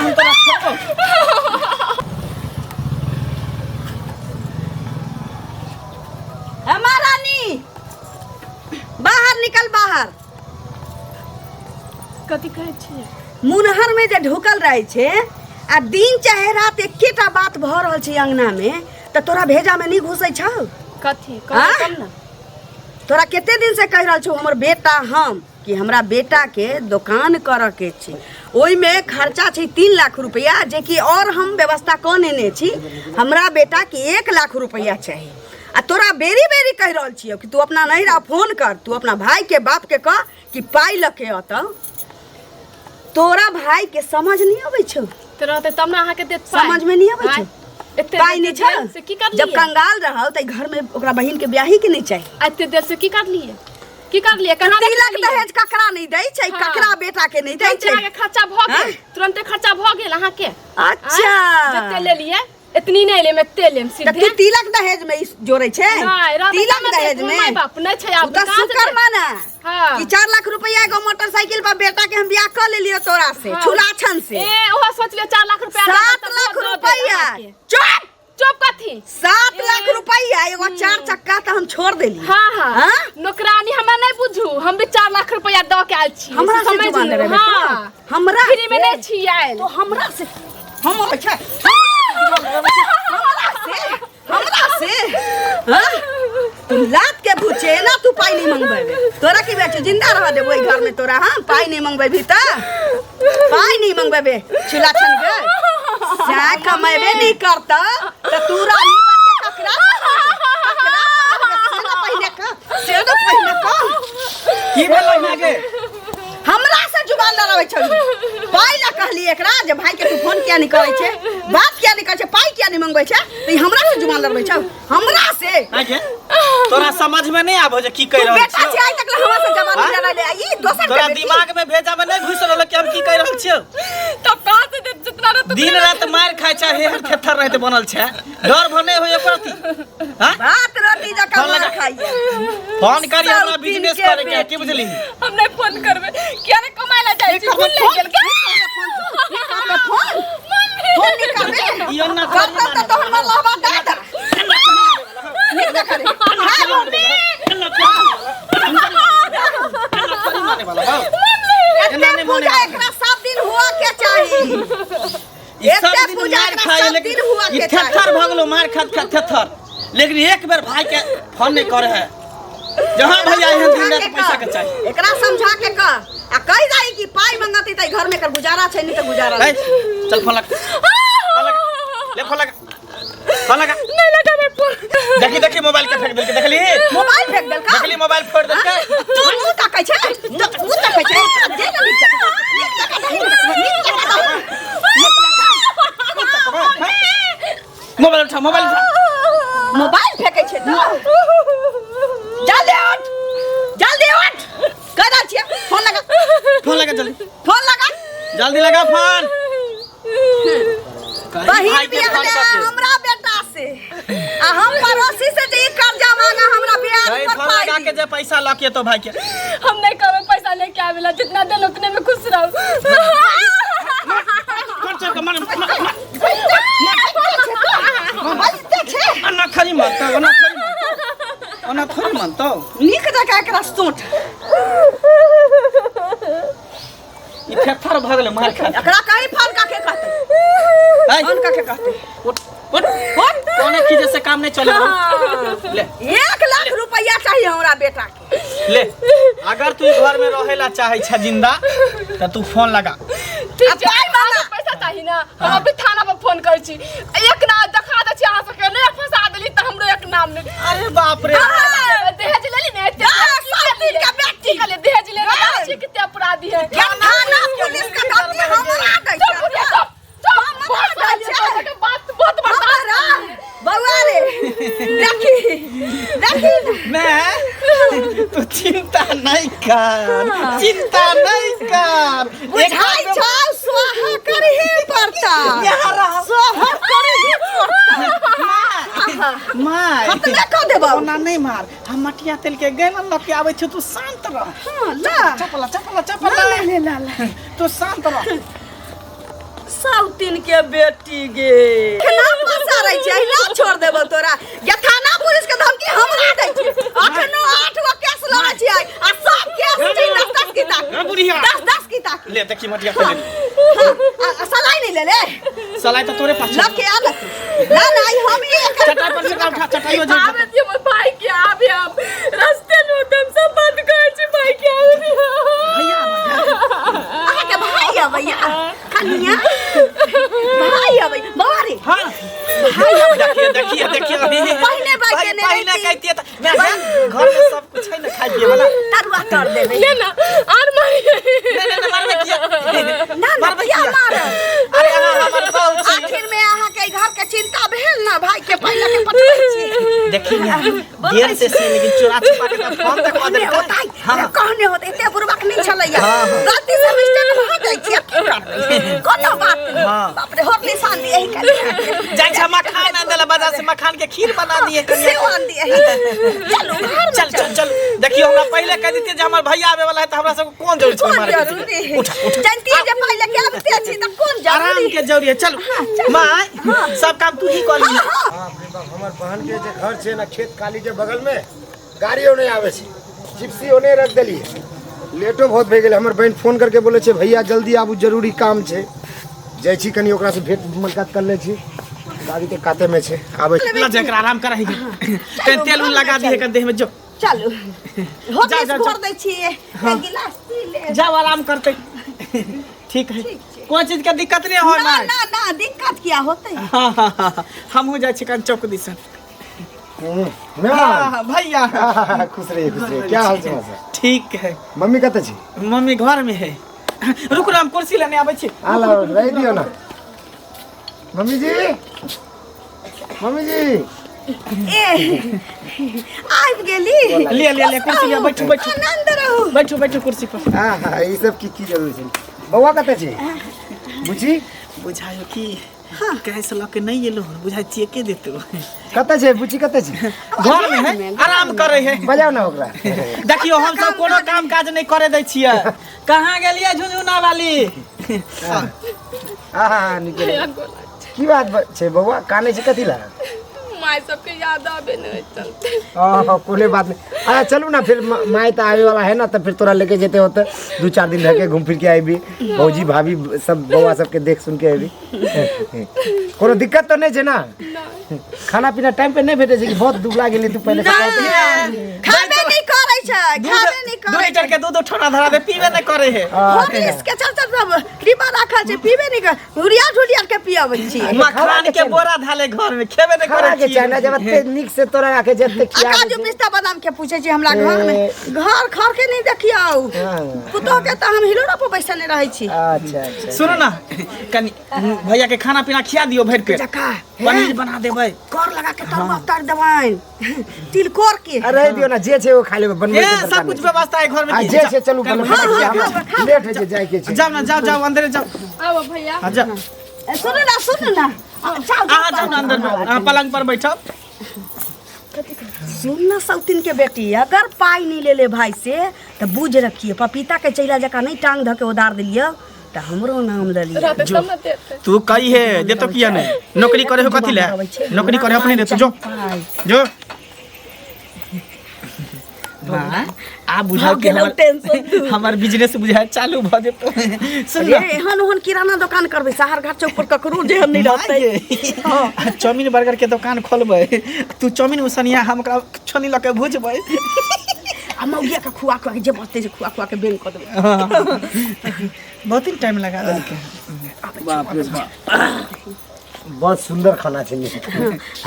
हम तोरा छोड़बो। हे महारानी, बाहर निकल बाहर। कथी कहै छियै? मुनहर में जे ढुकल रहे छे आ दिन चाहे रात एकेटा बात भऽ रहल छै अंगना में, तऽ तोरा भेजा में नहीं घुसै छौ? कथी आँय? कहू तब ने। तोरा कते दिन से कहि रहल छौ हमर बेटा, हम कि हमरा बेटा के दोकान करऽ के छै, ओहिमे खर्चा छै 3 लाख रुपया, जेकि और हम व्यवस्था कऽ नेने छी। हमरा बेटा के 1 लाख रुपया चाही। आ तोरा बेरी बेरी कहि रहल छियौ कि तू अपना नैहरा फोन कर, तू अपना भाई के बाप के कह कि पाइ लऽ के अतौ। तोरा भाई के समझ नहीं अबै छौ? तऽ रहतै तब ने अहाँके देत पाइ। समझ में नहीं अबै छौ? आँय, एते पाइ नहीं देल छौ से की करलियै? जब कंगाल रहल तऽ घर में ओकरा बहिन के ब्याही के नहीं चाही। एते देर से की करलियै, की करलियै, कहाँ तिलक रखलियै? दहेज ककरा नहीं दै छै? हाँ। ककरा बेटा के नहीं दै तुरन्ते छै? अहाँके खर्चा भऽ गेल। आँय? तुरन्ते खर्चा भऽ गेल अहाँके। अच्छा। आँय? जते लेलियै इतनी नहीं लेम, एते लेम तऽ सीधे। तू तिलक दहेज में ई जोड़ै छै? नहीं, रहतै तिलक तब ने दहेज देत, में माय बाप नहीं छै आब, उ तऽ कहाँ से शुक्र देत? माना हाँ। कि 4 लाख रुपया एगो मोटरसाइकिल पर बेटा के हम बियाह कऽ लेलियो तोरा से। हाँ। छुलाछन से। ए ओहो सोच लियो 4 लाख रुपया 7 लाख रुपया। चुप। चुप कथी? 7 ए। लाख रुपया एगो 4 चक्का तऽ हम छोड़ देली। हाँ हाँ। हाँ? नौकरानी हमरा नहीं बुझू, हम भी 4 लाख रुपया दऽ के आयल छी। हमरा से समझ जुबान लियौ, लड़ेबै हाँ। तू? हमरा फ्री में से? नहीं छी आयल। तो हमरा से हम छै, हमरा से, हमरा से, हाँ? तू लात के भूचे ना, तू पाई नहीं मंगबेबे। तोरा की बेचू जिंदा रह देबो ई घर में तोरा? हम पाई नहीं मंगबेबी त पाई नहीं मंगबेबे। चूल्हा छन गे से कमेबे नहीं करता त तू रानी बन के ककरा ककरा से ना पहिने का, से ना पहिने का। की भेलै माय गे? हमरा से जुबान लड़ाबै छली। पाइ ला कहली एकरा जे भाई के तू फोन किया नहीं करै छै, बात किया नहीं करै छै, पाइ किया नहीं मंगबै छै, त ई हमरा से जुबान लड़बै छौ हमरा से। माय गे, तोरा समझ में नहीं आबो जे की कहि तू रहल बेटा छियौ? छै, आइ तक हमरा से जबान हाँ? नहीं लड़ाले, आ ई दोसर के तोरा बेटी। दिमाग में भेजा में नहीं घुस रहल कि हम की कहि रहल छियौ? तब कहाँ से देत जितना रहत उतना? दिन रात मार खाय छै, हेहर थेथर रहते बनल छै, डर भने होय ओकर अथी। हाँ? भात रोटी जकाँ फोन लगा। मार खाइए। फोन करी, हमरा सब बिजनेस दिन के करे के है, की बेटी। बुझली? हम नहीं फोन करबे, किया ने कमाय ला जाइ छी, भूल फोन? गेल करबे फोन? फोन नहीं करबे? ई अन्ना करतौ तऽ तोहर मार लहबा दादा नीक जकाँ रे। हाँ, मम्मी। थोड़ी माने वाला बाबू। एते एना नहीं पूजा माने। एकरा सब दिन हुआ के चाही। ई सब एते दिन पूजा मार एकरा खाय सब लेकिन दिन हुआ ई के चाही। थेथर भऽ गेलो मार खात खात थेथर, लेकिन एक बेर भाई के फोन नहीं करे है जहाँ भैया एहन दिन रात पैसा के चाही। एकरा समझा के कह आ कहि जाई कि पाई मंगती त घर में एकर गुजारा छै, नहीं त गुजारा ए, नहीं। चल फोन लगा, फोन लगा, ले फोन लगा, फोन लगा। नहीं लगाबे फोन। देखी देखी, मोबाइल के फेंक देलकै, देखली? मोबाइल फेंक देलका? देखली, मोबाइल फोड़ देलकै। तू मुंह ताकै छै, तू मुंह ताकै छै। जे न नीक जकाँ, नीक जकाँ दही, नीक जकाँ दही, नीक जकाँ। मोबाइल उठा, मोबाइल उठा। मोबाइल फेंकै छै तऽ जल्दी उठ, जल्दी उठ, कह रहल छियै। फोन लगा। फोन लगा जल्दी। फोन लगा। जल्दी लगा फोन। कही बहिन भाई के बियाह फोन ले करके। हमरा बेटा से आ हम पड़ोसी से जे ई कर्जा मांगा हमरा ब्याज कही पर फोन पाई लगा के दी। जे पैसा लऽ के तो भाई के। हम नहीं करबे, पैसा लेके आवेला, जितना देल उतने में खुश रहू। कौन चल के मन बजते छै। ओना थोड़ी मानतौ, ओना थोड़ी मानतौ, ओना थोड़ी मानतौ। नीक जकाँ एकरा सोंठ। ई थेथर भऽ गेलै मार खा। एकरा कही फोन काके कहतै? ऐ, फोन काके कहतै? उठ उठ, कोने चीज से काम नहीं चले ले। 1 लाख रुपया चाहिए हमरा बेटा के। ले, अगर तू घर में रहेला चाहे छ जिंदा त तू फोन लगा। ठीक आ छै, पाइ मांगा। अहाँके पैसा चाही ना? हम अभी थाना पर फोन करै छी, एक नाम देखा दै छी अहाँ सबके, नहि फंसा देली तऽ हमरो एक नाम नहि। अरे बाप रे। दहेज लेली ने एते? हाँ, सब दिन के बेटी। की कहलियै दहेज ले हाँ। छी, कते अपराधी है। ये थाना पुलिस के गलती हमरा दै चुप छै। बुढ़िया, चुप चुप। हमरा बहुत दै कहलियै, छै। तोरा के बात बहुत बर्दाश्त हमरा बौआ रे, देखी देखी। मैं तू चिंता नहीं कर, चिंता नहीं कर। बुझाइ छौ स्वाहा करहे पड़ता, यहाँ रह। स्वाहा करहे पड़ता। माय, खतमे कऽ देबौ। ओना नहीं मार, हम मटिया तेल के गैलन लऽ के आबै छी, तू शांत रह। हाँ, ला। चपला चपला चपला। ला ले ला ला। तू शांत रह। साउतिन के बेटी गे केना पसारै छै अहिना छोड़ देबो तोरा गे थाना पुलिस के धमकी हमरा दै छै अखनो 8 गो केस लड़ै छियै आ सब केस छै 10 10 किता हाँ, बुढ़िया। 10 10 किता ले देखी मटिया पहिले हाँ, आ सलाई नहीं ले ले सलाई तो तोरे पास लग के आ लग ना ना ई हम एक चटाई पर से उठा चटाइयो जे आबे दियो हमर भाई के आबे हम रास्ते में होते हम सब बंद कर छी भाई के आबे दियो भैया अहाँ के भाई अबैया कनिया भाई अबै बाबा रे हां भाई अबै देखिए देखिए देखिए पहिने बाइक के पहिले नहि कहतिए त मैं घर में सब कुछ है ना खाइ पिए वाला तरुआ तर देबै ले ना आर मारी नहीं नहीं मारबे किया ना ना मारबे किया किया मारब अरे अहाँ हमर बहू छी आखिर में अहाँ के घर के चिंता भेल ना भाई के पहिले के पठबै छी देखी ना देर से से लेकिन चोरा छुपा के तो फोन तक कहने ऑर्डर होतै हां कहने होतै एते बुड़बक नहि छलैया गलती से मिस्टेक भऽ जाइ छै की करबै कोनो बात नहि हाँ। बाप रे होरली सान दिए ही कनिया जाइ छै मखान आन देला बाजार से मखान के खीर बना दिए कनिया सेहो आन दिए ही चलू घर में चल चल चल देखियो हमरा पहिले कह दितिए जे हमर भैया आवे वाला है त हमरा सब कोन जरूरी छै कोन मारे के? जरूरी उठा उठा जानती जे पहिले के आबते छी तऽ कोन आराम जरूरी के जरूरी है चल माय सब काम तू ही कर ली बाप रे बाप हमर बहन के जे घर छै ने खेत खाली के बगल में गाड़ियो नहीं आवे छै जिप्सी ओने रख देलियै लेटो बहुत भए गेलै हमर बहन फोन करके बोले छै भैया जल्दी आबू जरूरी काम छै जाइ छी कनि ओकरासँ भेंट मुलाकात कर लै छी गाड़ी के काते में छै आबै छी। ला जाकर आराम कर है तेल उल लगा दिए कर देह में जो चलू हो जा, जा, जा। भर दै छियै एक गिलास पी ले जाओ आराम करते ठीक है कोई चीज के दिक्कत नहीं हो ना ना ना ना दिक्कत किया होतै हाँ हाँ हाँ हमहूँ जाइ छी कन चौक दिसन मेहमान हाँ, भैया खुश रहिए खुश रहिए क्या हाल समाचार ठीक है मम्मी कतऽ छी मम्मी घर में है रुक ना हम कुर्सी लेने आबै छी आ लाओ रहि दियौ ना मम्मी जी मम्मी जी ए आबि गेली ले ले ले कुर्सी ले बैठू बैठू आनंद रहू बैठू बैठू कुर्सी पर हाँ हाँ ई सब की की जरूरी छै बौआ कतऽ छै बुची बुझायो कि कहीं से लऽ के नहीं एलो हन बुझाय छियै के देतो कतऽ छै बुची कतऽ छै घर में है आराम करे है बजाउ ना ओकरा देखियो हम सब कोनो काम काज नहीं करे दै छियै कहाँ गेलियै झुनझुना वाली हाँ हाँ निकल की बात छै बौआ कानै छै कथी लए माय सबके याद आबे ने चलते ओहो कोनो बात नहीं अच्छा चलू ना फिर माय तो आवे वाला है ना तो फिर तोरा लेके जेते होते दू चार दिन रह के घूम फिर के आबी भौजी भाभी सब बौआ सबके देख सुन के आबी कोनो दिक्कत तो नहीं छै ना खाना पीना टाइम पे नहीं भेटे छै कि बहुत दुबला गेली तू पहले से खाबे नहीं करै छै खाबे नहीं दू करै लीटर के दूध उठौना धरा दे पीबे नहीं करे है हॉर्लिक्स के चल चल सब डिब्बा राखल छै पीबे नहीं कर उड़िया ढुलिया के पियाबै छी मखान के बोरा धाले घर में खेबे नहीं खाना करे के चाहे ना जब एते नीक से तोरा राखे जते आ खिया काजू पिस्ता बादाम के पूछे छी हमरा घर में घर खर के नहीं देखियौ हाँ। पुतोह के तऽ हम हिलोरा पर बैसने रहै छी अच्छा अच्छा सुनो ना कनी भैया के खाना पीना खिया दियो भरि पेट जका पनीर बना देबै कर लगा के तरुआ तर देबनि तिलकोर के अरे दियो ना जे छै वो खा लेबै बनबै ए के दरकार सब कुछ नहि छै। व्यवस्था है घर में आ जे छै चलू कर- बनबै हाँ, के हाँ, हमरा खाओ, खाओ। लेट होइ छै जाइ के छै जाओ ना जाओ जाओ अंदर जाओ आबो भैया हाँ जाओ ए, सुनू ना सुनू ना जाओ अहाँ जाओ ना अंदर में अहाँ पलंग पर बैठो सुन ना सौतीन के बेटी अगर पाई नहीं ले ले भाई से तो बूझ रखिए पपीता के चैला जकाँ नहीं टांग धके उधार दिलियो तो हमरो नाम ले लियो रहते तब ना देते तू कही है देतो किया नहीं नौकरी करे हो कथी ले नौकरी करे अपने देतो जो जो माँ आ बुझाओ कि भऽ गेलौ हमर टेंशन हमर बिजनेस बुझाय चालू भऽ जेतौ सुन रे एहन ओहन किराना दोकान करबै शहर घाट चौक पर ककरो जेहन नहीं रहतै चाउमीन बर्गर के दोकान खोलबै तू चाउमीन उसनिया हम ओकरा छनी लऽ के भुजबै आ मौगिया के खुआ खुआ के जे बचतै से खुआ खुआ के बेन कऽ देबै बहुत दिन टाइम लगा देलकै बाप रे बाप बहुत सुंदर खाना छै ये।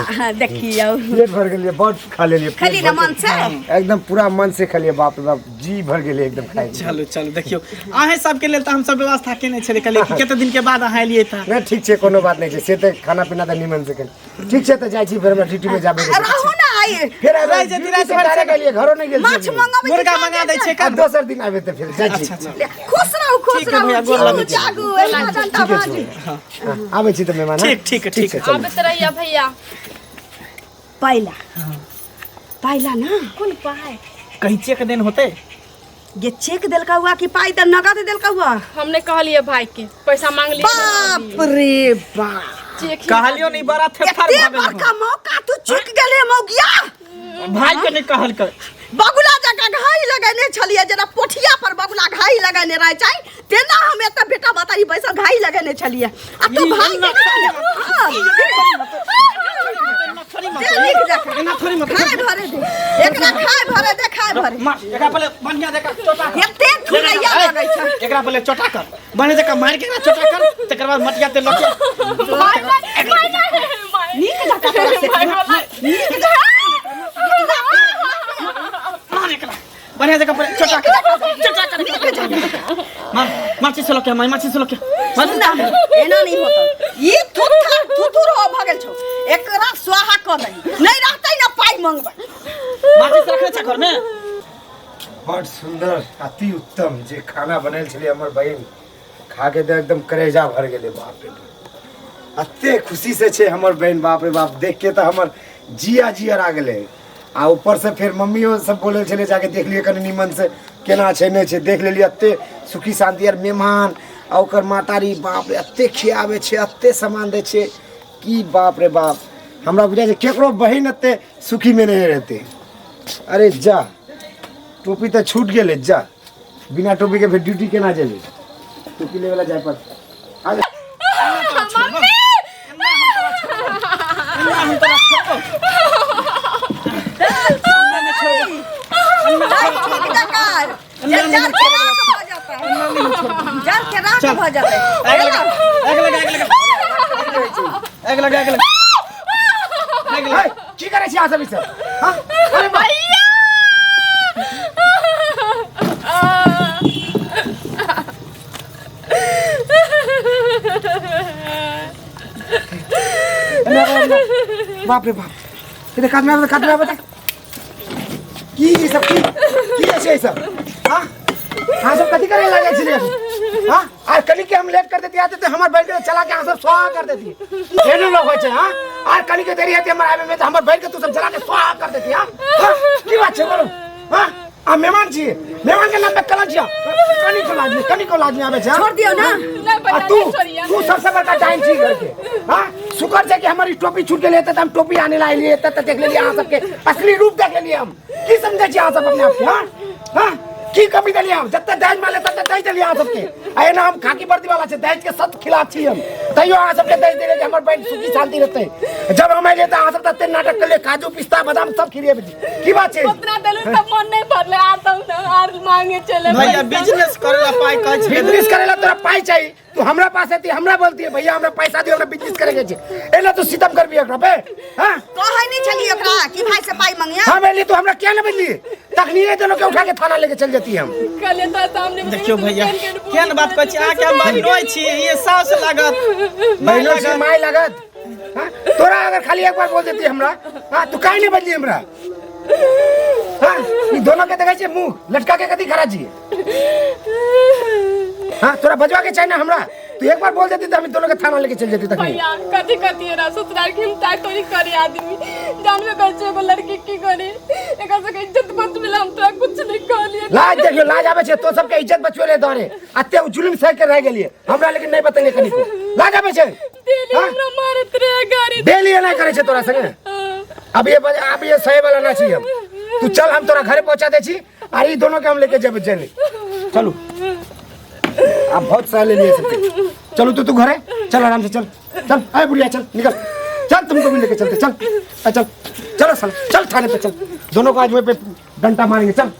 अहाँ देखियौ पेट भर गेलियै बहुत खा लेलियै पेट खेली ना भर मन से गेल। एकदम पूरा मन से खेलियै बाप रे बाप जी भर गेलियै एकदम खाइ चलू चलू देखियौ अहें सबके लेल तऽ हमसब व्यवस्था केने छलियै कहलियै कि कते दिन के बाद अहाँ एलियै तऽ नहि ठीक छै कोनो बात नहि छै से तऽ खाना पीना तऽ निमन से खेल ठीक छै तऽ जाइ छी फेर हमरा ड्यूटी में जाबे के छै। रहू ना आइ फेर आबै रहि जेती ड्यूटी राति से भरि डायरेक्ट एलियै घरो नहि गेल माछ छियै मंगाबै मुर्गा मंगा दै छै आ कन दोसर दिन आबे तऽ फेर जाइ छी अच्छा अच्छा खुश रहू खुश ठीक है रहू भैया, गोर जीऊ लगै छी। जागू एना जनता ठीके बाजी छै हाँ, आबै छी तऽ मेहमान हाँ? ठीक ठीक है, ठीक छै है। चलू आबैत रहिया भैया पाइला पाइला ना कोन पाय कैंचे के दिन होते ये चेक देलका हुआ कि पाई दे नगद देलका हुआ? हमने कहलिए भाई के पैसा मांग लिए। बाप रे बाप, चेक ही। कहलियो नहीं, बड़ा थेथर एते भऽ गेल। बड़का मौका तू चुक गेले मौगिया। भाई के नहीं कहलकै। बगुला जकाँ घाई लगेने छलियै, जेना पोठिया पर बगुला घाई लगेने रहै छै तेना हम एतऽ बेटा महतारी बैसल घाई लगेने छलियै आ तू भाई के हाँ, दे नीक जकाँ। एना थोड़ी मत खाय भरे दे एकरा, खाय भरे दे, खाय भरे। मार एकरा पहिले बढ़िया जकाँ चोटा कर। एते थुरैया लगै छै। एकरा पहिले चोटा कर, बढ़िया जकाँ मारि के एकरा चोटा कर, तकर बाद मटिया तेल लऽ के। भाई भाई भाई भाई। नीक जकाँ तोरा से भाई बोला। नीक जकाँ। मार एकरा बढ़िया जकाँ पहिले चोटा कर, चोटा कर। मार, माचिस लऽ के मार, माचिस लऽ के मार। सुन ना, एना नहीं होता। ई थुथर थुथुर हो भऽ गेल छौ, एकरा स्वाहा कऽ दही, नहीं रहतै ना पाइ मंगबै। माचिस रखने छै घरमे? बड़ सुंदर, अति उत्तम जे खाना बनल छलै हमर बहिन, खा के तऽ एकदम करेजा भर गेलै। बाप रे बाप, एते खुशी से छै हमर बहिन, बाप रे बाप, देख के तऽ हमर जिया जियर आ गेलै। आ ऊपर से फेर मम्मियो सब बोलल छलै जाके देख लियै कनि निमन से केना छै नहि छै, देख लेलियै एते सुखी शान्ति आर मेहमान आ ओकर मातारी, बाप रे, एते खियाबै छै, एते सामान दै छै कि बाप रे बाप, हमरा बुझाइ छै केकरो बहिन एते सुखीमे नहि रहतै। अरे जा, टोपी तऽ छूट गेलै, जा बिना टोपी के फेर ड्यूटी केना जेबै? टोपी लेवे ला जाय पड़तै। आ जा। एना हम तोरा छोड़बो? नीक जकाँ जे जल के राख भऽ जेतै, जल के राख भऽ जेतै। आगि लगा, आगि लगा, आगि लगा, आगि लगा, आगि लगा, आगि लगा। हे, की करै छी अहाँ सब ई सब? हाँ? अरे बा- एने आबो, एने आबो। बाप रे बाप, इधर कात में आबो, कात में आबो तऽ। की ई सब की की छै ई सब? हाँ, अहाँ सब कथी करे लागल छलियै? हाँ, आर कनी के हम लेट कर देती आते तऽ हमर बैठ के चला के अहाँ सब स्वाहा कर देती। एहनो लोग होइ छै? हाँ, आर कनी के देरी हेतै हमर आबे में तऽ हमर बैठ के तू सब जला के स्वाहा कर देती। हाँ हाँ, की बात छै बोलू? हाँ, आ मेहमान छियै, मेहमान के नाम पे कलंक छियै। कनी को लाज नहीं, कनी को लाज नहीं आबै छै? हाँ? छोड़ दियौ ना। नहीं आ भैया, तू नहीं छोड़िए। तू सबसे बड़का डाइन छी घर के। हाँ, शुक्र छै कि हमर ई टोपी छूट गेलै तऽ हम टोपी आने ला एलियै तऽ देख लेलियै अहाँ सबके असली रूप देख लेलियै हम। की समझै छी अहाँ सब अपने आप के? हाँ हाँ, की कमी देलियै हम? जते दहेज माले तते दहेज देलियै अहाँ सबके। आ एना हम खाकी वर्दी वाला छै, दहेज के सख्त खिलाफ छी हम, तैयो अहाँ सबके दहेज देलियै कि हमर बहिन सुखी शांति रहतै। जब हम एलियै तऽ अहाँ सब तते नाटक करलियै, काजू पिस्ता बादाम सब खिलेबै। की बात छै? उतना देलू तब मन नहीं भरले, आर तब ना आर मांगे चले। भैया, बिजनेस करे ला पाई कहै छै। बिजनेस करे ला तोरा पाई चाहिए? तू हमरा पास एती, हमरा बोलती है भैया हमरा पैसा दियो, हमरा बिजनेस करे के छै, एला तू सितम करबी एकरा पे? हां, कहै नहीं छलियै ओकरा कि भाई से पाई मंगिया। हम एली तू हमरा क्या न बदली, तखनी ये दोनों के उठा के थाना लेके चल जाती हम। कल तो सामने में देखियौ भैया, केहन बात कहै छी अहाँके? हम बहिनो छी, ई साउस लागत, माय बहनों से लागत। माय लागत? हाँ? तोरा अगर खाली एक बार बोल देती हमरा, हाँ, तू काहे नहीं बदली हमरा? हाँ, ई दोनों के देखै छियै मुंह लटका के कथी खड़ा छियै? हाँ, तोरा बजवा के चाही ना हमरा? तू एक बार बोल देती तो हम ई दोनों के थाना लेके चल जाती तखनी। भैया, कथी कथी है ससुराल के हम तोरी करे आदमी जानबे कर छै, एगो लड़की की करे? एकर सबके इज्जत बचबे हम तोरा कुछ नहीं कहलिए। लाज देखियो, लाज आबै छै? तो सबके इज्जत बचवे ले दरे अते उ जुलुम सह के रह गेलियै हमरा, लेकिन नहीं बतेलियै कनिको। लाज आबै छै? डेली हाँ? हमरा मारत रहे गाड़ी। डेली एना करै छै तोरा संगे? अब ये अब ये सही वाला ना छी हम। तू चल, हम तोरा घरे पहुंचा दे छी आ ई दोनों के हम लेके जेबै जेल। चलू, आप बहुत सह ले लिए सबके। चलू, तू तू घरे चल, आराम से चल। चल अरे बुढ़िया, चल निकल चल, तुमको भी लेके चलते। चल आ, चल, चलो साला, चल थाने पे चल। दोनों को आज वहीं पे डंडा मारेंगे, चल।